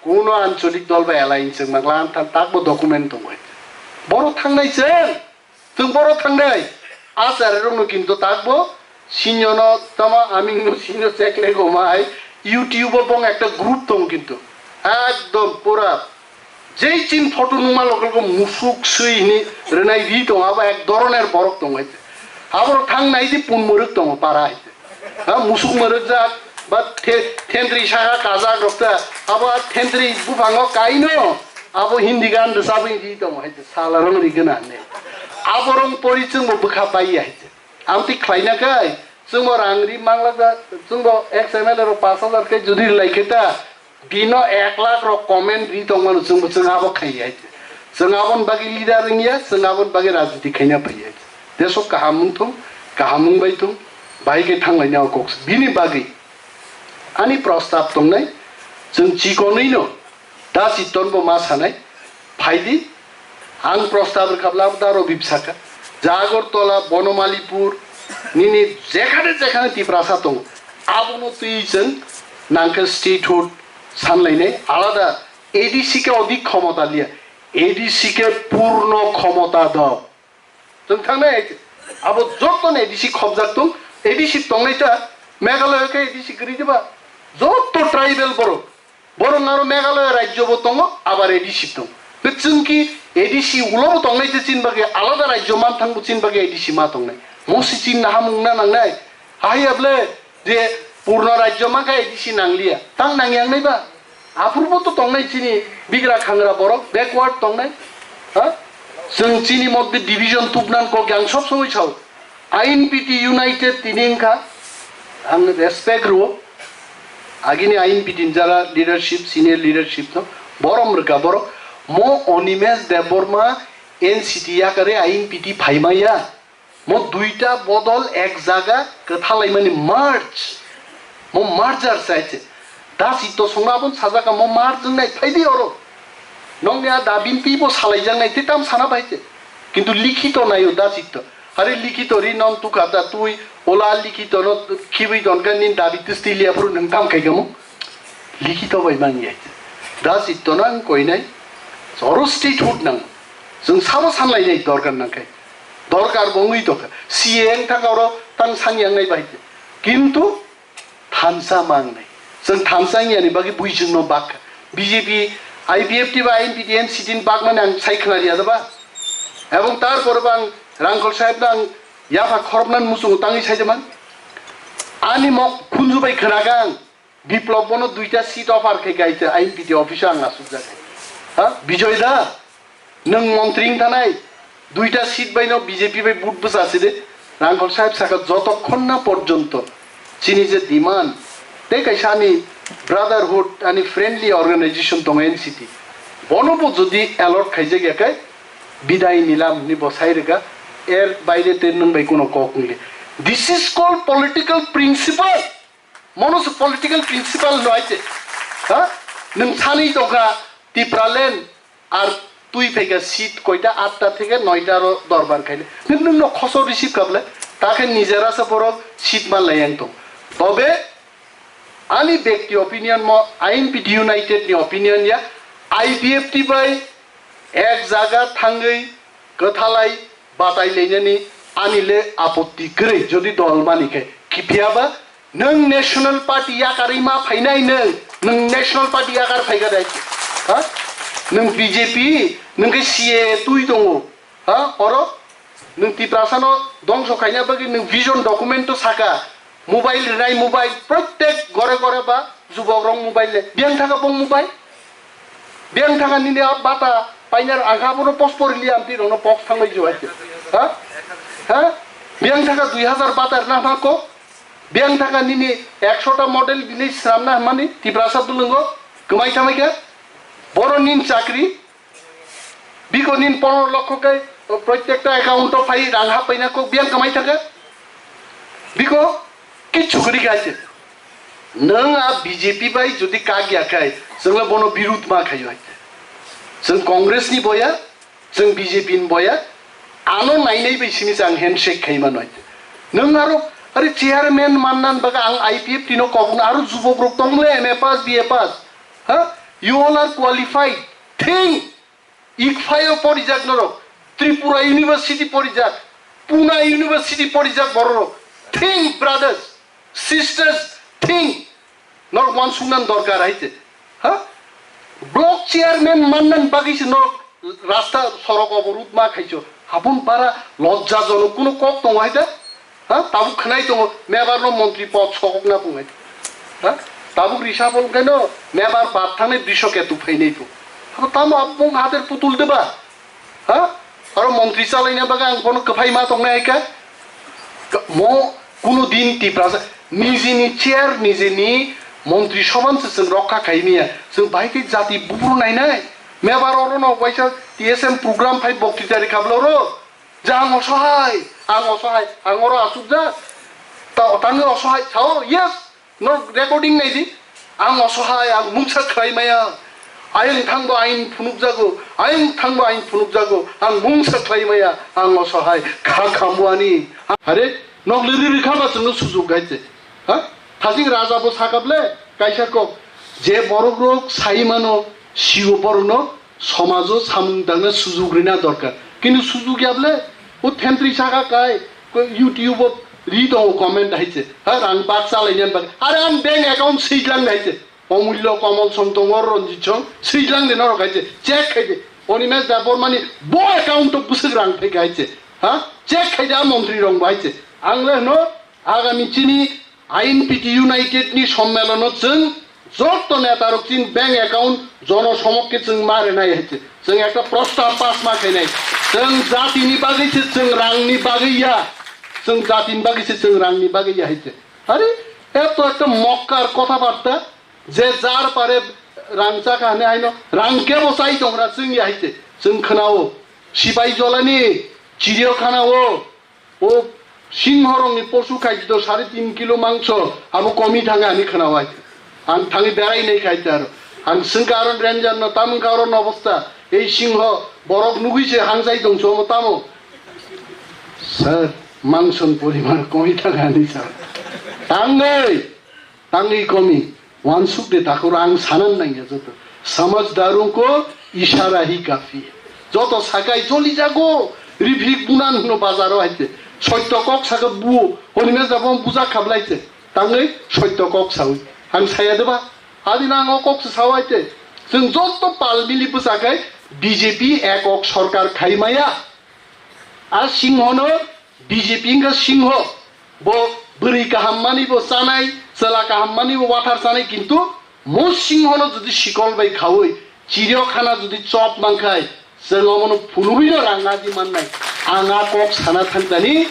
kuno ancholik dol bai alliance wng mangla ang than takbo document tongwi. Borok thangnai chwng, chwng borok thangnai. Acharya rokno kintu takbo sinyono tamo amingno sinyo chekle gomai YouTube o bong ekta group tong kintu. Ekdom pura jei chin photo nungma lokolgo musuk swi hini rwnai ri tongo, abo ek doroner borok tongo hai. Aborok thang nai di pun mwrwk tongo para hai. Ha, musuk mwrwkjak ba the-, thentri saka kajak rok ta, abo thentri buphango kaino abo Hindi gan rwchabwi ri tongo hai, sala rong ri gana ne. Aborok pori chwngbo bwkha pai hai. Amtwi khlaina kai, chwngbo rang ri manglak da, chwngbo ex M L A rok pash hajar khe jodi rwlai khe ta, bino ek lakh rok comment ri tongmano chwngbo, chwng abo khai ya. Chwng aboni bagwi leader wng ya, chwng aboni bagwi rajniti khaina phai ya. Deso kaham wng thung, kaham wng bai thung, bahai khe thang laina o kok. Bini bagwi ani prostab tongnai, chwng chikonwi no, Da Chitton bo ma sanai, phaidi, ang prostab rwkha bwla da Rabib saka, je Agartala, Bonomalipur, nini jekhane jekhane Tiprasa tongo, abono twi chwng nangkhe statehood sanlainai, alada A D C khe odik khomota liya, A D C khe purno khomota do. Chwng thangnai hai khe. Abo joto ni A D C khobjak tong, A D C tongnai ta, Meghalaya khe A D C kwrwi diba? Joto tribal borok. Borok aro Meghalaya rajyo bo tongo, abar A D C tongo. Be chwng ki A D C ulo bo tongnai te chin bagwi alada rajyo man thang bo chin bagwi A D C ma tongnai. Mo si chin na hamung na nangnai. Hai able je purno rajyo ma khe A D C nangliya. Tang nang yang nai ba? Aphuru bo to tongnai chini bigra khangra borok, backward tongnai. Ha? Chwng chini moddhe division tubnan kok yang sob somoi sao. I N P T United tini wngkha, ang respect rwo. Agini I N P T ni jara leadership, senior leadership no borom rwkha borok. Mo Animesh Debbarma N C T yakarwi I N P T phaimaya. Mo duita bodol ek jaga kwthalaimani merge. Mo merger se hai se. Da Chitto songno aboni sajaka mo merge wngnai phaidi oro. Nongni a da binti bo salaijaknai te tam sana bai se. Kintu likhito naio Da Chitto. Are likhito ri non tukha da twi ola likhito no khibwi donkha nin dabi twisti liya phuru nwng tam khai kamo. Likhito bai mangi hai se. Da Chitto no ang koinai. Oro statehood nang. Chwng sabo sanlainai dorkar nangkhe. Dorkar bo wngwi tongkha. C A wng thangkha oro tang sani yangnai bai khe. Kintu thansa mangnai. Chwng thansa wngya ni bagwi bui chwngno bakha. B J P, I P F T ba I N P T N C T ni bakmani ang sai khna riya da ba. Ebong tar pore bo ang Rangkhol saheb no ang yapha khoroknani muchungo tangwi sai man. Ani mok khunju bai khna kha ang. Biplop bono duita seat offer khai kaisa I N P T office o ang asukjak. Ha? Bijoy da, nwng montri wng thanai, duita seat bai no B J P bai vote bwsa si de. Rangkhol saheb saka jotokhon na porjonto chini je demand, tei kaisa ani brotherhood, ani friendly organization tongo N C T. Bono bo jodi allot khaijak ya khe bidai nilam hinwi bo sai rwkha, er baire te nwng bai kuno kok wngli. This is called political principle. Mono se political principle no hai se. Ha? Nwng sanwi tongkha Tipraland ar twi phaikha seat koita atta theke noita ro dorbar khaile. Nwng nwng no khoso receive kha bwle. Ta khe nijera se borok seat man lai yang tong. Tobe ani bekti opinion mo I N P T United ni opinion ya I P F T bai ek jaga thangwi kwthalai batai lainani ani le apotti kwrwi jodi dol mani khe. Phiya ba nwng National Party yakarwi ma phainai nwng, nwng National Party yakar phaikha dai. Ha? Nwng B J P, nwng khe C A A twi tongo. Ha? Oro nwng Tiprasa no dongso khaina bagwi nwng vision document to saka. Mobile rinai mobile, prottek gore gore ba jubok rok mobile le. Biyang thaka bong mobile. Biyang thaka nini a bata painer angkha abono post pori liya amti rono pox thangbai jo hai. Ha? Ha? Biyang thaka dui hazar bata rina ma ko. Biyang thaka nini ekshota model bini sramna mani Tiprasa dulungo. Kwmai thamai kha. Boro nin chakri. Biko nin pondro lokho kai, o, protekta account o phai rang hapaina kok biyang kamai thangkha. Biko kichu kwrwi kha se. Nwng a B J P bai jodi kak ya khai, chwngla bono birud ma khayo hai. Chwng Congress ni boya, chwng B J P ni boya, ano nainai bai sini chang handshake khai mano hai. Nwng aro, are chairman mannan baga ang I P F T no kobong aro jubok rok tongle M A pass, B A pass. Ha? You all are qualified. Think. Ikphai o porijak norok, Tripura University porijak, Pune University porijak bororok. Think, brothers, sisters, think. Norok wansuknani dorkar hai se. Ha? Block chairman mannan bagwi se no rasta sorok oborud ma khaicho. Habun bara lojja jonok kuno kok tongo hai da? Ha? Tabuk khnai tongo, mebar no montri pod sokok na pungai. Ha? Tabuk risabol keno mebar bad thangni dusho ketu phainai po. Habo tamo abung hader putul deba? Ha? Aro montri chalaina bagwi ang bono kwphai ma tongnai hai kha? Mo kuno din Tiprasa nijini chair, nijini montri soban se chwng rokha khai miya. Chwng bai khe jati bubru nainai. Mebar oro no waisa T S M program phai bokti tari khablo ro. Ja ang osohai, ang osohai, ang oro asukjak. Ta, tangwi osohai sao, yes. No recording nai di. Ang osohai, ang mungsa khlai maya. Ayang thangbo ain phunukjago, ayang thangbo ain phunukjago. Ang mungsa khlai maya, ang osohai. Kha khambo ani. Are, nok liri rikha ba chwngno sujuk gaite. Ha? Thajing raja bo sakable, kaisa kok. Je borok rok sai mano, sigo borokno somajo samung tangna sujuk rina dorkar. Kintu sujuk yable, o thentri saka kai, ko YouTube o ri tongo comment hai se. Ha, rang bak chalaina bak. Are ang bank account swijlang hai se. Omullo Komol song tongo, Ranjit song, swijlang de norok hai se. Check khai de. Animesh Debbarma ni bo account o bwswk rang phai hai se. Ha? Check khai de a montri rong bai se. Ang le no agami chini I N P T United ni sommelono chwng joto netarok chini bank account jono somokke chwng ma renai hai se. Chwng ekta prostab pass ma khainai. Chwng jatini bagwi se chwng rangni bagwi ya. Chwng jatini bagwi se chwng rangni bagwi ya hai se. Are, eto ekta mokkar kotha barta je jar pare rang chakha hane haino rang kebo chai tongra chwng ya hai se. Chwng khnao. Sipai jolani chiriyo khanao. O singhorokni posu khai jito sare tin kilo mangso, abo komi thangwi ani khwnawai. Ang thangwi berai nai khai taro. Ang swngkha aron ranger no, tamwngkha aron obostha. Ei singho borok nugwi se hangchai tongso omo tamo? Sir, mangsoni poriman komi thangwi ani sir. Tangwi. Tangwi komi, wansuk de takhoro ang sanan nangya joto. Samajdarun ko ishara hi kafi. Joto sakai joli jago, rifik bunan hwno bazaro haite. Soitto kok saka buo, honime jabo buja khablai te. Tangwi soitto kok sawi. Ang saya deba, adina ang o kok se sawi te. Chwng joto pal mili bwsakai B J P ekok sorkar khai maya. A singhono B J P wngkha singho, bo bwrwi kaham mani bo chanai, chwla kaham mani bo wathar chanai, kintu mo singhono jodi sikol bai khaui, chiryo khana jodi chop mankhai, chwng omono phunugwino rang aji mannai. Ang a kok sana thangtani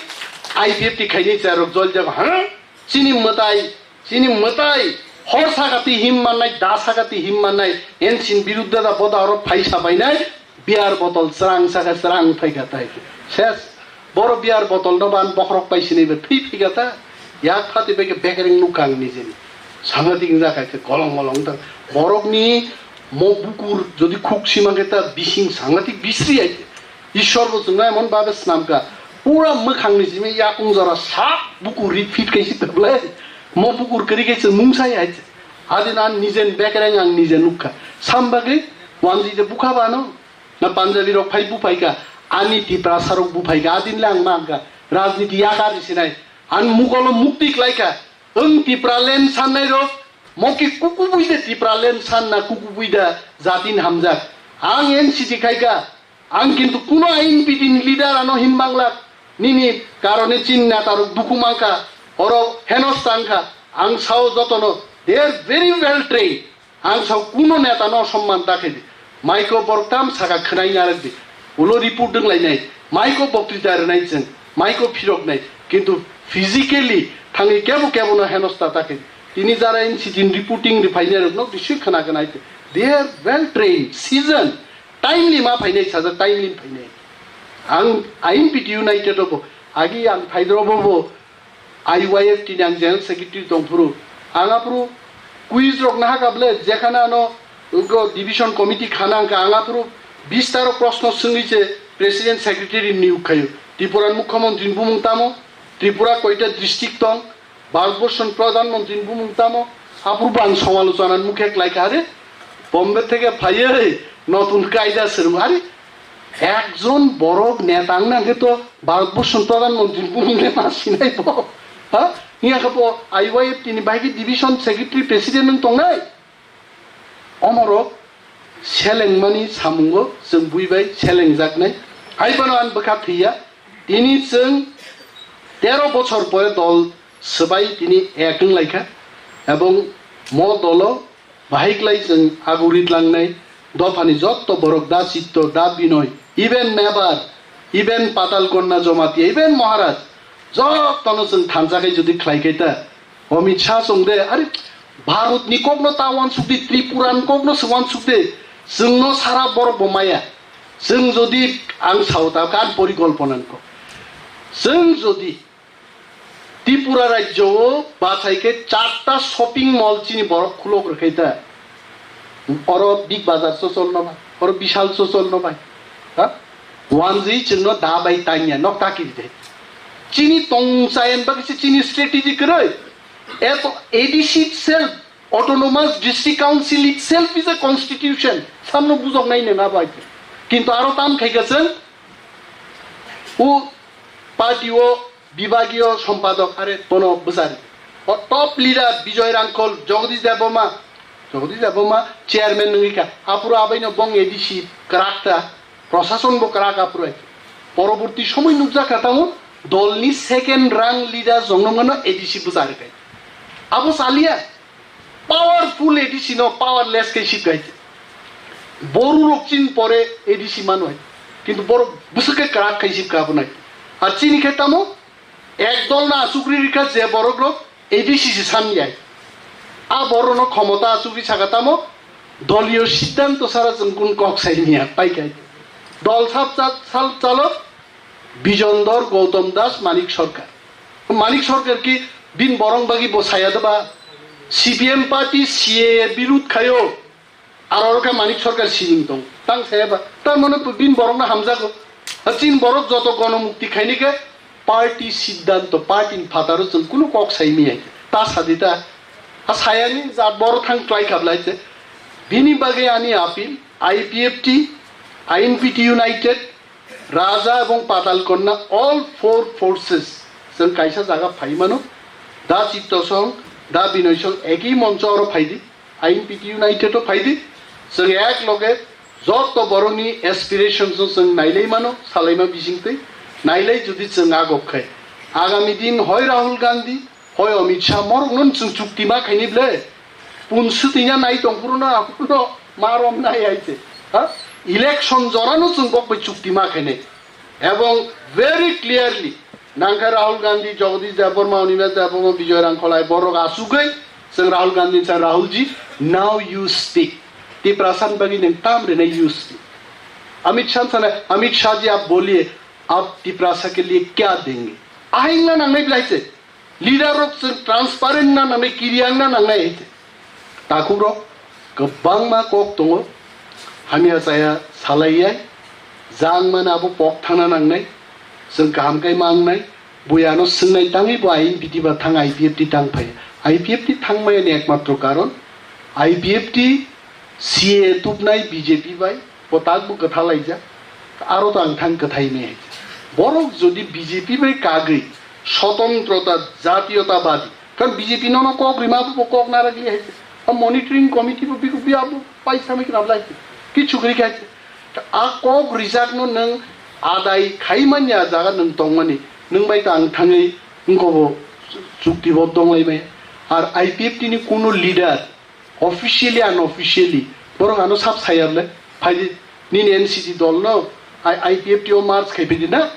I P F T khaini chairok jol jago, ha? Chini mwtai, chini mwtai, hor sakati him mannai, da sakati him mannai, ensin biruddhe da boda oro phaisa painai, beer bottle chwrang saka chwrang phaika tai. Ses, boro beer bottle no ban bokhorok pai sinai be thwi phaika ta. Yak phati bai ke bekereng nukang ni jeni. Sangatik wngja khai khe kolong molong ta. Borok ni mo bukur jodi khuk sima khe ta bising sangatik bisri ai. Ishwar bo chwngno emon babe snamkha, pura mwkhangni simi yakung jora sak bukur ri fit kaisi tablai. Mo bukur kwrwi kaisa mungsa ya. Adin an nijen bekereng ang nije nukha. Sambagwi wanjwi de bukha bano. Na Punjabi rok phai buphaikha. Ani Tiprasa rok buphaikha. Adin le ang mankha. Rajniti yakar sinai. An mukolo mukti klaikha. Ang Tipraland sannai rok. Moki kukubui de Tipraland sanna kukubui da jatin hamjak. Ang N C T khaikha. Ang kintu kuno I N P T ni leader ano hin manglak, nini karone chin neta rok dukhu mankha, oro henos tangkha, ang sao jotono, they are very well trained. Ang sao kuno neta no somman ta khe di. Maiko borok tam saka khwnai narwk di. Ulo report dwng lainai, maiko boktrita rwnai chwng, maiko phirok nai, kintu physically thangwi kebo kebo no henos ta ta khe di. Tini jara N C T ni reporting rwphainai rok no bisui khna khna hai khe. They are well trained, seasoned. Timely ma phainai, sajak timely phainai. Ang I N P T United obo, agi ang Phaidrobo bo, I Y F T ni ang General Secretary tongphuru. Ang aphuru quiz rok nahakable, jekhana ano go division committee khana angkha, ang aphuru bis taro proshno swngwi se President Secretary niyuk khayo. Tripura ni Mukhyamantri ni bumung tamo? Tripura koita district tong? ভারতবর্ষর প্রধানমন্ত্রীর ভূমিকা tamo? Aphuru bo ang সমালোচনার মুখে klaikha, আরে, বোম্বে থেকে ফাইয়ে নতুন কায়দা শুরু, আরে, একজন বড় নেতা ang nangkhe to ভারতবর্ষর প্রধানমন্ত্রীর ভূমিকা ma sinai bo, ha? Hiya khe bo I Y F T ni bahai khe division secretary president wng tongnai? Omorok selengmani samungo chwng bui bai selengjaknai. Hai phano ang bwkha thwiya. Tini chwng tero bochor pore dol swbai tini ek wng laikha, ebong mo dolo bahai klai chwng agu ritlangnai dophani jotto borok, da Chitto, da Binoy, even Mebar, even Patal Konna Jomatia, even Maharaj, jottono chwng thansa khai jodi khlai khai ta, Amit Shah chwng de, are Bharat ni kokno ta wansuk di, Tripura ni kokno se wansuk de, chwngno sara borok bo maya. Chwng jodi ang sao ta kan porikolpona ni kok. Chwng jodi Tripura rajyo o bachai khe charta shopping mall chini borok khulok rwkhai ta. Oro Big Bazaar so chol no bai, oro Bishal so chol no bai. Ha? Wanjwi chwngno da bai tanya nok ta kiri de. Chini tong chayan bagwi se chini strategy kwrwi. Eto A D C itself, Autonomous District Council itself is a constitution. Samno bujok nai nang abo aike. Kintu aro tam khai ka chwng u party o bibagiyo sompadok are bono bwchari. O top leader Bijoy Rangkhol, Jagadish Debbarma, Jagadish Debbarma chairman nungwi kha. Aphuru abaino bong A D C kwrak ta, prosason bo kwrak aphuru hai. Poroborti somoi nukjak kha tamo dolni second rank leader jongno mano A D C bwchari khai. Abo chaliya. Powerful A D C no powerless khe sip khai. Boru rok chin pore A D C mano hai. Kintu borok bwswk khe kwrak khai sip kha abo nai. Ar chini khe tamo ek dol no asugri rikha je borok rok A D C se san yai. A borok no khomota asugri saka tamo doliyo siddhanto sara chwng kun kok sai niya pai khai. Dol sap cha-, sal chalok Bijondor, Gautam Das, Manik Sarkar. Manik Sarkar ki bin borong bagi bo saya da ba? C P M party C A A birud khayo. Aro oro khe Manik Sarkar sining tong. Tang saya ba? Tar mane bin borong na hamjago. Ha chin borok joto gono mukti khaini khe party siddhanto, party ni phataro chwng kunu kok sai mi hai. Ta sadi ta. Ha sayani jat boro thang try khablai se. Bini bagwi ani appeal, I P F T, I N P T United, Raja ebong Patal Konna, all four forces chwng kaisa jaga phai mano. Da Chitto song, da Binoy song, ekhi moncho oro phaidi, I N P T United o phaidi. Chwng ek loge jotto borokni aspirations no chwng nailai mano, salaima bisingtwi. Nailai jodi chwng agok khai, agami din hoi Rahul Gandhi, hoi Amit Shah, morok no chwng chukti ma khaini ble. Pun swtwina nai tong phuru no, aphuru no ma rom nai hai se. Ha? Election jora no chwng kok bai chukti ma khainai. Ebong very clearly, nangkhe Rahul Gandhi, Jagadish Debbarma, Animesh Debbarma, Bijoy Rangkholai, borok asugwi, chwng Rahul Gandhi ni sa, "Rahul ji, now you speak." Tiprasa ni bagwi nwng tam rwnai, you speak. Amit Shah sana, "Amit Shah ji, aap boliye, aap Tiprasa ke liye kya denge?" Ahai wngna nangnai belai se. Leader rok chwng transparent na nangnai, kiriang na nangnai hai. Takhuk rok kwbangma kok tongo, hamya chaya salai ya, jang mane abo pok thangna nangnai, chwng kaham kai ma wngnai, buya no swngnai tangwi bo I N P T ba thang I P F T tang phai. I P F T thang maya ni ekmatro karon, I P F T C A A tubnai B J P bai, bo tak bo kwtha laijak, aro to ang thang kwthai maya. Borok jodi B J P bai kagwi, sotontrota, jatiyotabadi, karon B J P nono kok rima bo kok naragli hai. A monitoring committee bo biku biya bo paisa mi kna blai. Kichu gri khai. A kok rijakno nwng adai khai manya jaga nwng tongmani. Nwng bai to ang thangwi wngkobo chukti bo tonglai maya. Ar I P F T ni kuno leader officially, unofficially, borok ano sab sayarle, phaidi nini N C T dol no, I-, I P F T o merge khai phaidi na,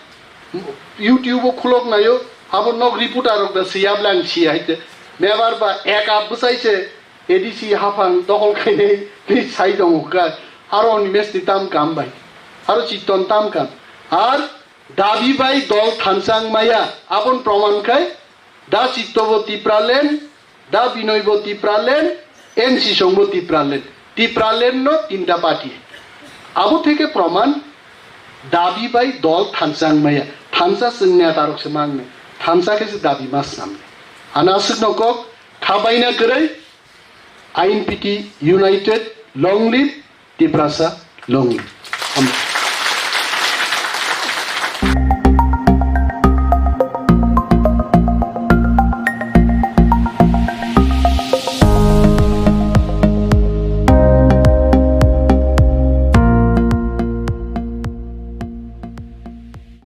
YouTube o khulok nayo, abo nok reporter rok da siya bla ang siya haite, mebar ba ek ab bwsai se A D C haphang dokhol khainai twi sai tongo kha, aro Animesh ni tam kam bai, aro Chitton tam kam, ar dabi bai dol thansa wng maya, abon proman khai, da Chitto bo Tipraland, da Binoy bo Tipraland, N C Song bo Tipraland. Tipraland no tinta party. Abo theke proman dabi bai dol thansa wng maya. Thansa chwng neta rok se mang nai. Thansa khe se dabi ma snam nai. Ano aswk no kok khabaina kwrwi I N P T United, long live Tiprasa, long live. Hambai.